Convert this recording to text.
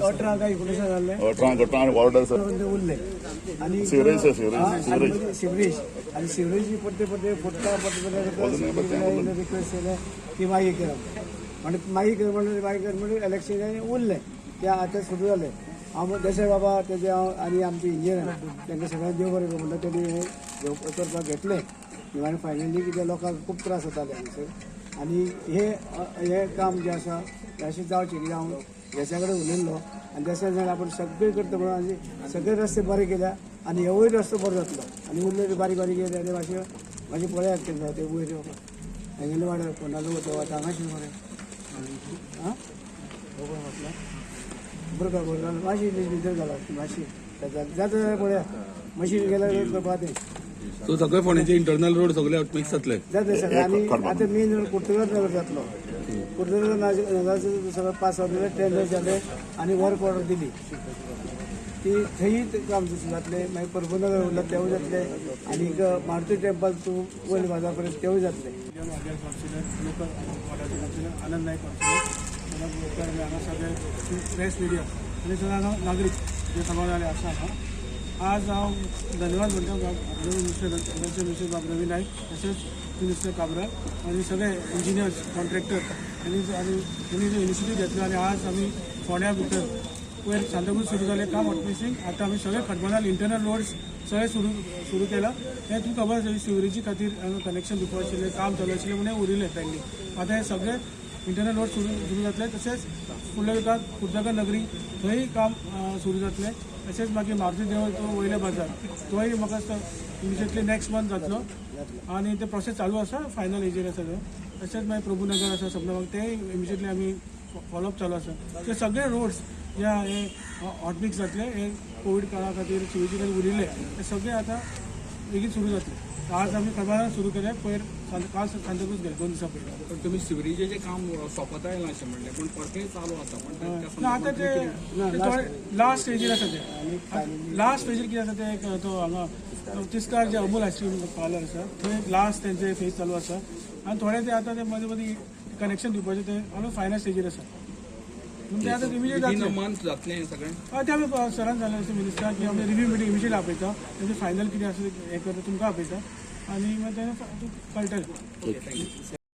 18 काय 19 जाल्ले. 18 18 आनी वॉर्ड आसा. ते उरले आनी सिवरेज आसा, सिवरेज, हा, सिवरेज. आनी सिवरेज आनी सिवरेज परते परते फुटता, परते परते रिक्वेस्ट केले की मागीर करप म्हणजे मागीर कर म्हणून, मागीर कर म्हणून इलेक्शन उरलें. ते आतां सुरू जालें. हांव देसाय बाबा तेजे हांव आनी आमचे इंजिनियर तांकां सगळ्यांक देव बरें करूं म्हणटा. तेणी हें करपाक घेतलें आनी फायनली कितें लोकांक खूब त्रास जाताले हांगसर. आनी हे हें काम जें आसा तें अशें जावचें कित्याक हांव देसा कडेन उलयल्लो आनी देसा जाल्यार आपूण सगळें करता म्हणून आनी सगळे रस्ते बरे केल्या आनी हेवूय रस्तो बरो जातलो. आनी उरले ते बारीक बारीक केले ते मातशें मातशें पळयात कितें जाता ते वयर हेंगेले वाड्यार कोणालो वता वता हांगाशी मरे. आं, बरोबर बरोबर. मातशी भितर घाला मातशी, जाता जाल्यार पळया मशीन गेल्यार करपा तें. सो सगळे फोंडेचे इंटरनल रोड सगळे मिक्स जातले? जाता सगळें. आनी आतां मेन रोड पुर्तुगाज नगर जातलो. पुर्तुगाज नगराचो सगळें पास जालें, टेंडर जालें आनी वर्क ऑर्डर दिली ती. थंय काम जातलें. मागीर परबनगर उरला तेवूय जातलें आनी मारुती टेम्पल टू वयर बाजार पर्यंत तेवूय जातलें. कावन्सिलर, लोकल वॉर्डाचे कावन्सिलर आनंद नायक कावन्सिलर, लोकल हांगा सगळे प्रेस मिडिया आनी सगळे हांगा नागरीक जे सभा जाले आसा हांगा, आज हांव धन्यवाद म्हणटा मिनिस्टर, गोंयचे मिनिस्टर बाब रवी नायक तशेंच मिनिस्टर काब्राल आनी सगळे इंजिनियर्स, कॉन्ट्रॅक्टर आनी तेणी जो इनिशिएटीव घेतलो आनी आज आमी फोंड्या भितर वयर सांताक्रूज सुरू जालें काम हॉटमिक्सिंग. आतां आमी सगळे खडबनाल इंटरनल रोड्स सगळे सुरू सुरू केला. हें तुमकां खबर आसा, सिवरेजी खातीर हांगा कनेक्शन दिवपा आशिल्लें, काम चालू आशिल्लें म्हणून हें उरिल्लें पेंडींग. आतां हें सगळें इंटरनल रोड सुरू सुरू जातले. तशेंच फुडल्या विकात कुर्दाकर नगरी थंय काम सुरू जातलें. तशेंच मागीर मारुती देवळ तो वयले बाजार तोय म्हाका दिसता इमिजिएटली नेक्स्ट मंथ जातलो आनी ते प्रोसेस चालू आसा, फायनल हेजेर आसा तो. तशेंच मागीर प्रभुनगर आसा सपना, तेय इमिजिएटली आमी फॉलोअप चालू आसा. ते सगळे रोड्स जे हे हॉटमिक्स जातले, हे कोवीड काळा खातीर सिवरेजी खातीर उरिल्ले ते सगळे आतां बेगीन सुरू जातले. आज आमी खडबनान सुरू केले, पयर काल सांताक्रूज गेले 2 दिसां पयलीं. पण तुम्ही सिवरेजीचें काम सोंपत आयलां अशें म्हणलें, पूण परतें चालू आसा पण त्या ना, आतां ते ते थोडे लास्ट स्टेजीर आसा. ते लास्ट स्टेजीर कितें आसा ते एक तो हांगा तिस्कार जे अमूल आयस्क्रीम पार्लर आसा थंय लास्ट तेंचे फेज चालू आसा आनी थोडे ते आतां ते मदीं मदीं कनेक्शन दिवपाचें ते ऑलमोस्ट फायनल स्टेजीर आसा. पूण ते आतां इमिजिएट विदीन अ जातलें. मंथ जातलें हें सगळें? हय, ते आमी सरान सांगलें मिनिस्टराक की आमी रिव्यू मिटींग इमिजिएट आपयता. तेजें फायनल कितें आसा हें करता, तुमकां आपयता आनी मागीर तें कळटलें. Okay, thank you.